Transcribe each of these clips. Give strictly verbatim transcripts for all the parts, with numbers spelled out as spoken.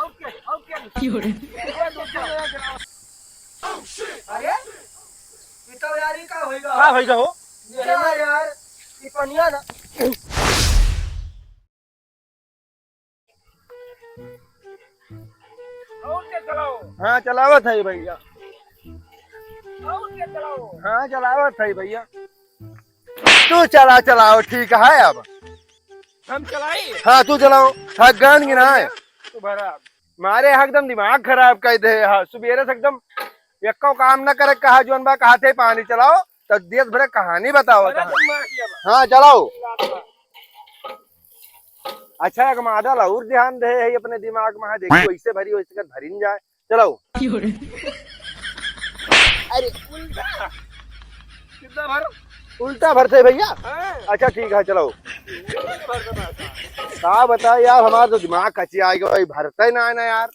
ओके, ओके। क्यों रे? अरे, ई तो यार, ई का होइगा? का होइगा हो? ये ना यार, ई पनिया ना। और के चलाओ। हाँ, चलावत है भैया। और के चलाओ। हाँ, चलावत है भैया। तू चला, चलाओ, ठीक है अब। हम चलाई? हाँ, तू चलाओ। हाँ, गान गिनाए। तू भरा। मारे एकदम दिमाग खराब कर दे। हाँ, सुबेरे से एकदम एक्को काम न करे, कहा जौन बा, कहा थे पानी चलाओ, तो देश भर कहानी बताओ। अरे, तुम मार दिया बा। हाँ, चलाओ। अच्छा, एक मॉडल और ध्यान दे है अपने दिमाग में, हाँ, देखियो, ऐसे भरी, वैसे कर भरी न जाए। चलाओ। क्यों रे? अरे, उल्टा। कितना भर? उल्टा भरते भैया? हाँ। अच्छा, ठीक है, चलाओ। उल्टा भरते भरते। का बताए यार, हमारा तो दिमाग कचिया आएगा भाई, भरते ना है ना यार।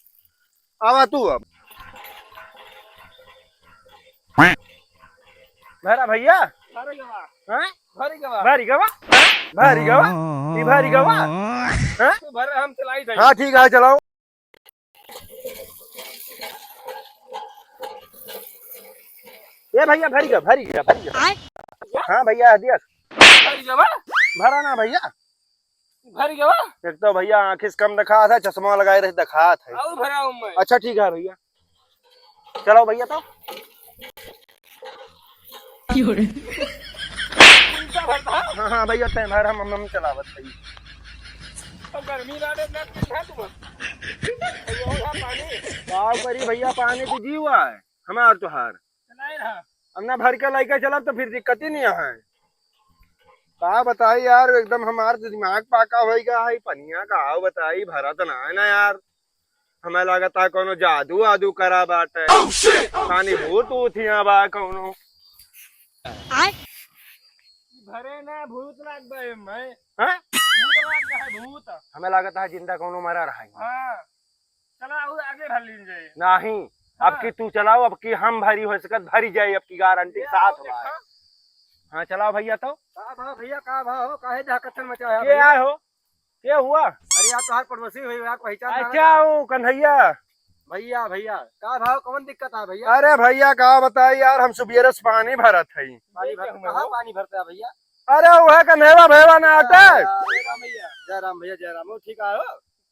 आवा तू अब। भरा भैया? भरी गवा। हाँ? भरी गवा। भरी गवा? भरी गवा? ई भरी गवा? हाँ? तू भर, हम चलाई जाई। हाँ, ठीक है, चलाओ। ए भैया, भरी गवा, भरी गवा, भरी गवा। आय? हाँ भैया, दिया। भरी गवा? भरा ना भैया। भरी गवा? एक तो भैया आँखी से कम दिखात है, चश्मा लगाए रहे दिखात है। और भरा हूँ मैं। अच्छा ठीक है भैया, चलाओ भैया तो। क्यों रे? उल्टा भरता है? हाँ, हाँ भैया, तय भर हम, हम, हम चलावत है। अब गर्मी ना दे, ना पीस है तुम। ये हो गया पानी। का करी भैया, पानी तो जी हुआ है हमार तोहार। नहीं रहा। अब ना भर के लेके चलब तो फिर दिक्कत ही नहीं है। का बताई यार, एकदम हमार तो दिमाग पाका होई गया है, पनिया का आओ बताई, भरा तो ना है ना यार। हमें लागत है कोनो जादू वादू करा बाटे। Oh, shit! Oh, पानी shit! भूत ऊत हिया बा कोनो। आय? भरे ना भूत लाग बा एमे। हैं? भूत लाग बा है, भूत। हमें लागत है जिंदा कोनो मरा रहा है। हाँ। चला, और आगे भर लीन जाए। नहीं, हाँ। अब की तू चलाओ, अब की हम भरी हो सकत, भरी जाए, अब की गारंटी ये साथ आओ बा। देखा। हाँ, चलाओ भैया तो। का भा भैया, का भा हो, काहे दहकच्चर मचाया के भैया? आए हो? के हुआ? अरे यार, तोहार पड़ोसी हुई यार, पहचान ना अच्छा, लगा। वो कन्हैया। भैया, भैया, का भाव, कौन दिक्कत है भैया? अरे भैया, का बताई यार, हम सुबेरे से पानी भरत हई। पानी भर, कहाँ पानी भरता है भैया? अरे, वह कन्हैया भैया ना आते। जय राम भैया, जय राम भैया, जय राम। वो ठीक है हो?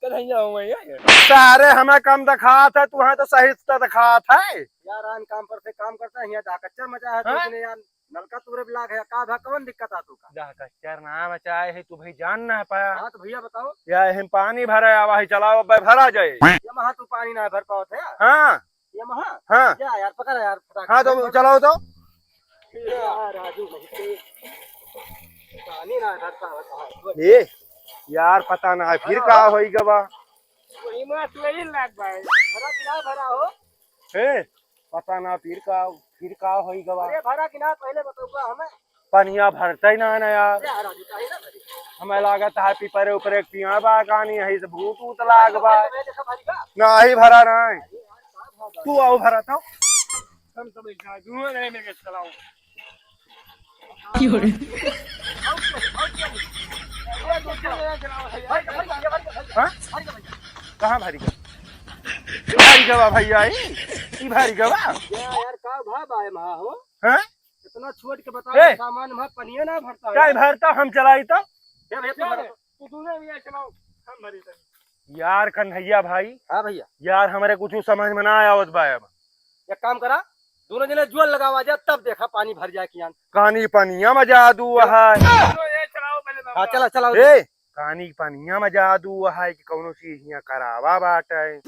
कन्हैया हूँ मैं, ये। सारे हमें कम दिखात है, तुहें तो सही से दिखात है। यार, आन काम पर से काम करता है, यहाँ दहकच्चर मचा है, हाँ? तुमने यार नलका तोरे भी लाग है, का भा, कौन दिक्कत आ तू का? दहकच्चर ना मचाए है, तू भाई जान ना पाया। हाँ, तो भैया बताओ। या हम पानी भरे आवा है, चलाओ, अब भरा जाए। ये महा तू पानी ना भर पावत है? हाँ। ये महा? हाँ। या यार, पकड़ यार, फटाक हाँ, से। तो चलाओ तो। यार, राजू नहीं तो पानी ना भर पावत है। ए, यार, पता ना है, फिर हाँ। का होई गवा। वही में तू यही लाग भाई। भरा कि ना भरा हो? ए, पता ना फिर का, फिर का होई गवा। अरे भरा कि ना पहले बतौबा हमें। पनिया भरते ही ना है ना यार। अरे यार, अभी काहे ना भरी? हमें लागत है पीपरे ऊपर एक पिया बा कानी, यही से भूत ऊत लाग बा। भरी, भरी, देखा भरी का? ना ही भरा ना है। अरे यार, का भरा? तू आओ भरा तो। हम सब एक साथ, दोनों जने मिलके चलाओ। क्यों रे? हाँ? कहाँ भारी गवा? भारी गवा भैया, ई, ई भारी गवा? या यार, का भा बाय महा हो? हाँ? इतना छोट के बताओ, ए! सामान में पनिया ना भरता है। क्या भरता, हम चलाई तो? क्या भैया, तू भरा? तू दोनों भैया चलाओ, हम भरी तो। यार कन्हैया भाई। हाँ भैया। यार, हमरे कुछ समझ में ना आवत बा अब। एक काम करा, दोनों जने जोर लगावा जा, तब देखा पानी भर जाए कि यान। कानी पनिया में जादू है। दोनों ये चलाओ पहले बाबा। हाँ, चला, चलाओ। ए, कानी पनिया में जादू है कि कौनो चीज हियाँ करावा बाटे।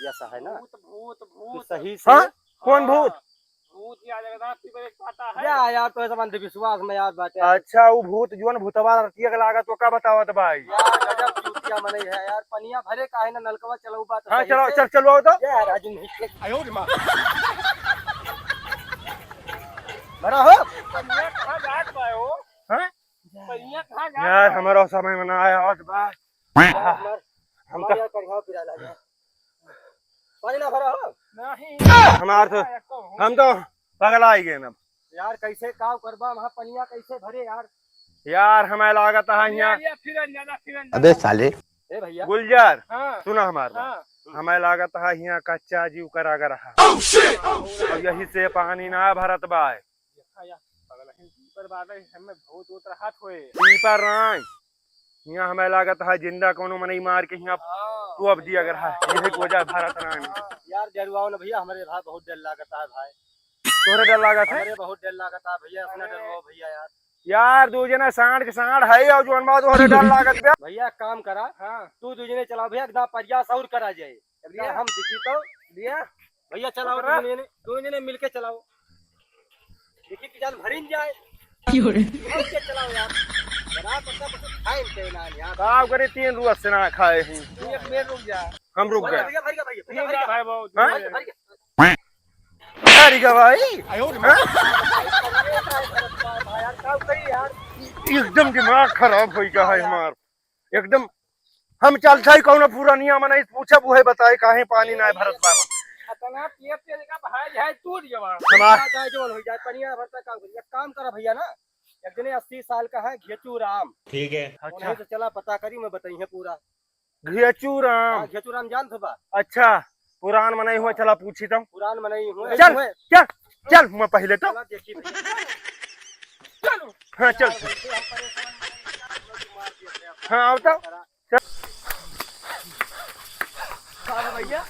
ऐसा है ना? भूत, भूत, तू भूत। सही से। हाँ? कौन भूत? हाँ। भूत या जगन्नाथ की बड़े पाता है। या यार, तो ऐसा अंधविश्वास में यार बाटे। अच्छा, वो भूत जोन भूतवा रतिया के लागत, तो का बतावत भाई? यार, गजब चूतिया मनई है यार, पनिया भरे काहे ना नलकवा चलऊ बा तो हाँ, सही चलाओ, से। चल, चलवाओ तो। या राजू नहीं। आयो रे माँ। भरा हो? पनिया कहाँ जात बा हो? हाँ? पनिया कहाँ जात यार, बा? हमारा समझ में ना आया होत बा। मार, मार, हम मार तो यार, कढ़िया पिरा ला जा। पानी ना भरा हो? नहीं। हमार तो, हम तो पगला ही गए अब। यार, कैसे काव करबा, वहाँ पनिया कैसे भरे यार? यार, हमें लागत है यहाँ। ये, ये फिर अंजाना, फिर अंजाना। अबे साले। ए भैया। गुलजार, हाँ। सुना हमार बात। हाँ। हमें लागत है हियाँ कच्चा जीव करा गर है। Oh, shit! Oh, shit! और यही से पानी ना भरत बा। देखा या, पगला ही पीपर बाटे, हमें भूत उत रहत होए। पीपर राय, हियाँ हमें लागत है जिंदा कौनो मनई मार के हियाँ हाँ, तू अब दिया गर है, यही को वजह भरत राय में। हाँ, यार डरवाओ ना भैया, हमरे भाई बहुत डर लागत है भाई। तोहरे डर लागत है? हमरे बहुत डर लागत है भैया, इतना डरवाओ भैया यार। यार, दू जने सांड के सांड है, और जौन बा तोहरे डर लागत बे। भैया, एक काम करा, हाँ। तू दू जने चलाओ भैया, एकदम प्रयास और करा जाए। एकदम भैया। हम देखी तो। भैया। भैया, चलाओ, पकड़ा। दू जने, दू जने मिलके चलाओ। देखी कि जान भरिन जाए। क्यों रे? और के चलाओ यार। बड़ा पत्ता कुछ खाए के ना यार। का करे, तीन रोज से ना खाए हैं। तू एक मिनट रुक जा। हम रुक भैया, गए। भैया, भैया, भैया, रुक जा भैया। भाई, बहुत हाँ? भैया, भैया। अरे का भाई? हाँ? एकदम दिमाग खराब होई का है हमार। एकदम हम चलत है कौनो पुरनिया मनई पूछब, उहे बताए काहे पानी ना भरत बा। इतना तेज तेज का भाई है, टूट गवा। हमार जाए जवन हो जाए, पनिया भरता का हो जाए। काम करा भैया ना, एक जने अस्सी साल का है, घेचू राम। ठीक है। अच्छा। उन्हें से चला पता करी, मैं बताई है पूरा। घेचू राम। हाँ, घेचू राम जानत हो बा? अच्छा, पुरान मनई हुआ, चला पूछी तो। पुरान मनई हुआ। चल, हुए। चल, चल, मैं पहले तो। चला देखी भैया। चलो। हाँ, चल। यार, वैसे हम परेशान हो गए, यार, लोग मार दिए थे। हाँ, आओ तो। चल। का बा भैया?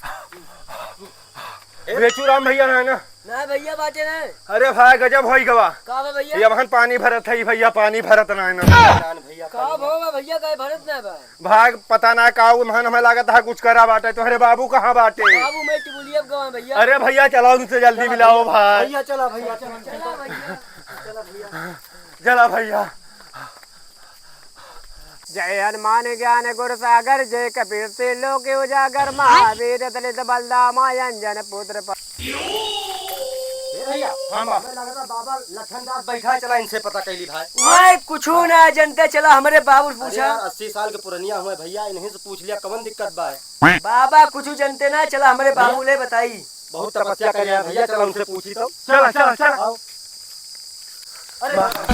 घेचू राम भैया है ना? ना भैया, बाटे ना। अरे भाई, गजब होई गवा। का बा भैया? ये वहन पानी भरत है भैया, पानी भरत ना है ना। जान भैया, का पानी भवा भैया, का भरत ना बा? भाग, पता ना का उ महन हमें लागत है कुछ करा बाटे। तोहरे बाबू कहाँ बाटे? बाबू मैं टिबुलिया गवा भैया। अरे भैया, चलाओ उनसे जल्दी मिलाओ भाई। भैया चला, भैया चला, चला भैया, चला भैया। चला भैया। जय हनुमान ज्ञान गुण सागर, जय कपीस तिहुँ लोक उजागर, महावीर अतुलित बल धामा अंजनी पुत्र प- ए भैया, हाँ बा। हमें लगता बाबा लखन दास बैठा है, चला इनसे पता कैली भाई। ओए, कुछु ना जनते, चला हमरे बाबू से अरे पूछा। यार, अस्सी साल के पुरनिया हुए भैया, इन्हीं से पूछ लिया कवन दिक्कत बा। बाबा कुछु जनते ना, चला हमरे बाबू ले बताई। बहुत तपस्या करे हैं भैया, चला उनसे पूछी तो। चला, चला, चला। आओ। अरे बा-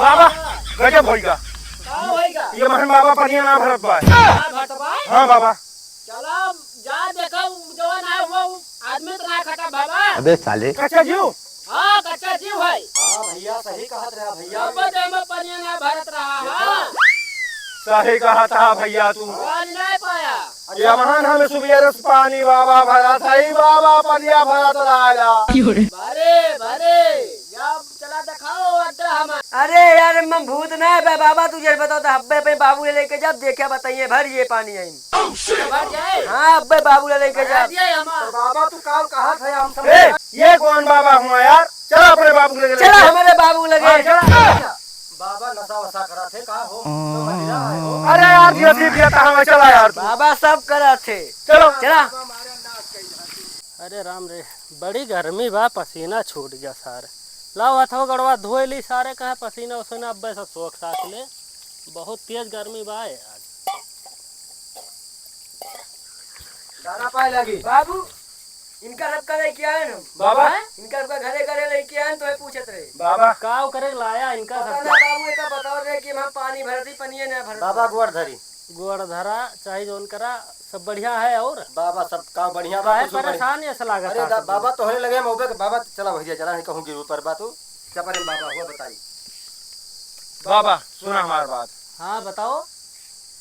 बाबा, गजब होइगा। का होइगा? ये महन बाबा पनिया ना भरत बा। ना भरत बा? हाँ बाबा। चला, जा देखा, उ जवन है, वो आदमी तो ना खटा बाबा। अबे साले। कच्चा जीव? हाँ, कच्चा जीव है। हाँ भैया, सही कहत रहा भैया। बाबा, तो हमें पनिया ना भरत रहा, हाँ। सही कहत हा भैया तू। पानी नहीं पाया। ये महन हमें सुबेरे से पानी बाबा भरत है, बाबा पनिया भरत रहा। भरे, भरे, जब चला दिखाओ अड्डा हमार। अरे यार, हम भूत ना है बे बाबा, तू जब बताओ तो हब्बे पे बाबू ले लेके जब देखा बताइए भर ये पानी है। भर जाए। हाँ, अब्बे बाबू ले लेके भर जा। जाए हमार। तो बाबा तू काल कहा था हम सब। ए, ये कौन बाबा हुआ यार? चला अपने बाबू के लगे चला लेके। हमारे बाबू लगे। हाँ, चला। बाबा नशा वशा करा थे का हो? तो मदिरा है हो। अरे यार, धीरे धीरे पिया कहाँ में चला यार तू। बाबा सब करा थे। चलो। चला। अरे राम रे, बड़ी गर्मी बा, पसीना छूट गया सारे। लाओ हथवा गड़वा धोए ली सारे, कहाँ पसीना वसीना अब्बे से सोख साख ले। बहुत तेज गर्मी बा आज। दाना पाए लगी। बाबू, इनका सबका लेके आए हम। बाबा। हैं? इनका सबका घरे घरे लेके आए, तो पूछत रहे। बाबा। का करे लाया इनका पता सबका? ना बाबू, एका बताओ रहे कि हम पानी भरती, पनिये ना भरती। बाबा गोड़ धरी। गोड़ धरा, चाहे जौन करा, सब बढ़िया है और? बाबा सब का बढ़िया बा, काहे कुछ बढ़िया। परेशान ऐसा लागत अरे है दा-, सब? बाबा तोहरे लगे हम अबे के, बाबा चला भैया, चला नहीं कहूँ गिर ऊपर बा तू। चपरे बाबा हुआ बताई। बाबा, सुना हमार बात। हाँ, बताओ।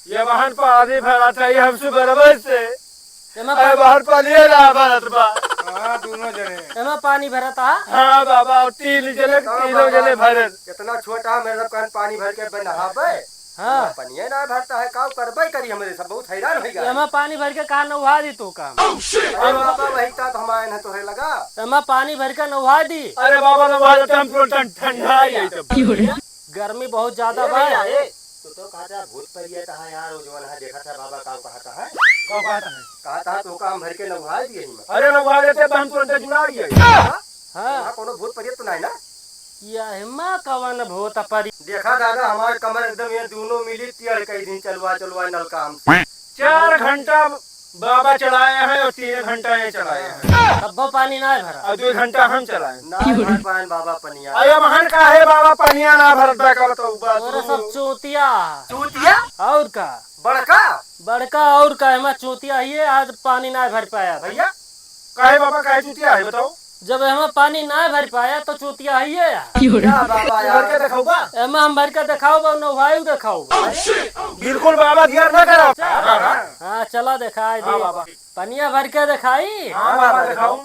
ये बहन पानी भरा था, ये हमसे बराबर से। एमा अरे पा- बाहर पानी है ना भरत बा। हाँ, दोनों जने। एमा पानी भरत आ? हाँ बाबा, तीन जने, हाँ तीनों बाबा, जने भरत। इतना छोटा है, मेरे सब कहन पानी भर के बे नहाबे। हाँ। पनिये ना भरता है, का करबे करी, हमरे सब बहुत हैरान हो गया। एमा पानी भर के का नहा दी तू काम? अरे बाबा, वही तात हम आए हैं तोहरे लगा। एमा पानी भर के नहा दी। अरे बाबा, नहा देते हम तुरंत ठंडा ही है तब। गर्मी बहुत ज्यादा ए बा। भैया, ए, तू तो कहता है भूत परियत है यार, वो जवन है, देखा था बाबा का कहता है। का कहता है? कहता है तो काम भर के नहा दिए ही में। अरे नहा देते तो हम तुरंत जुड़ा दिए। हाँ? हाँ। वहाँ कोनो भूत परियत तो नहीं ना? या हिम्मा कवन भूत परी? देखा दादा, हमारे कमर एकदम ये दोनों मिली टेढ़ कई दिन चलवा चलवा नल काम से। चार घंटा बाबा चलाए हैं और तीन घंटा ये चलाए हैं। तब्बो पानी ना भरा। और दो घंटा हम चलाए। ना भर पाएन बाबा पनिया। अरे महन का है बाबा, पनिया ना भरत बा, का बताऊ बा तोरे तू। सब चूतिया। चूतिया? और का? बड़का? बड़का और का, एमा चूतिया ही है, आज पानी ना भर पाया। भैया? काहे बाबा, काहे चूतिया है, बताओ? जब एमा पानी ना भर पाया, तो चूतिया ही है यार। या बाबा यार। भर के देखाऊ बा? एमा हम भर के देखाऊ बा, नौहायू देखाऊ बा। बिल्कुल बाबा, ध्यान ना करो। हाँ, चला देखाई दी। हाँ बाबा। पनिया भर के देखाई? हाँ बाबा, देखाऊ।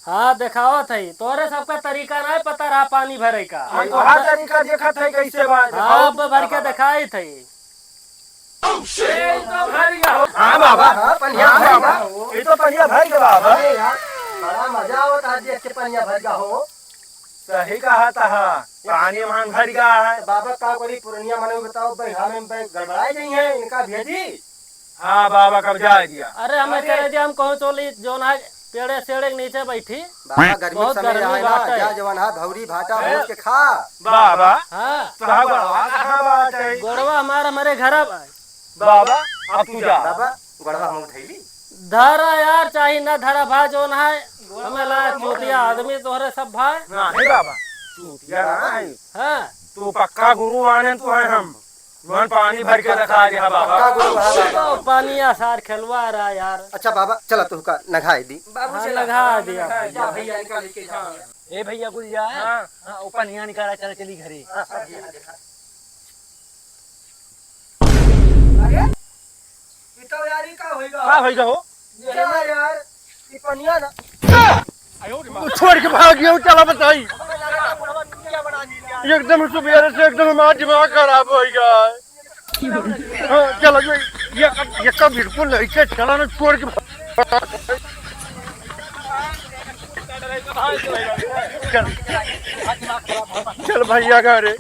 हाँ, देखावत है। तोरे सबका तरीका ना पता रहा पानी भरे का। हम तो हर तरीका देखत है, कैसे बा, हाँ, देखाऊ। अब भर के देखाई थे। हाँ बाबा। हाँ, पनिया हाँ भर बाबा, गया हो। ये तो पनिया भर गया बाबा। अरे यार, बड़ा मजा आवत आज देख के पनिया भर गया हो। सही कहा था, पानी महान भर गया है। तो बाबा का करी, पुरनिया मने बताओ, भाई हमें भाई गड़बड़ाई गई है, इनका भेजी। हाँ बाबा, कब जाए दिया? अरे हमें अरे। चले दिया, हम कहूँ चली, जोन है पेड़े सेड़े के नीचे बैठी। बाबा, गर्मी बहुत समय गर्मी रहे ना, बात है। जा जवन हा, भौरी भाटा भूज के खा। बाबा, हाँ। तो हाँ बाबा, कहाँ बात है? गोड़वा हमार हमरे घर अब आए। बाबा, अब तू जा। बाबा, गोड़वा हम उठैली। धरा यार, चाही ना धरा भा, जोन है, हमें ला चूतिया आदमी तोहरे सब भाई। नहीं बाबा, चूतिया ना है। हाँ। तू पक्का गुरु आने तू है हम। मन पानी भर के रखा दिया बाबा। पक्का गुरु है बाबा। तो पानी आसार खेलवा रहा यार। अच्छा बाबा, चला तुहका नघाई दी। बाबू हाँ, चला। नघा दिया। जा भैया, इनका लेके जा। ए भैया गुल जा। हाँ। हाँ, ऊपर निया निकाला, चल चली घरे। हाँ, हाँ, जी, हाँ, जी, हाँ। अरे, ई तो यार, ई का होइगा? का होइगा हो? ये ना यार, ई पनिया ना। तू छोड़ के भाग गया, चला बताई। एकदम सुबेरे से एकदम हमारा दिमाग खराब हो गया है। हाँ, चला जो ये, ये तो बिल्कुल नहीं से चला ना, छोड़ के भाग। चल, चल भैया घरे।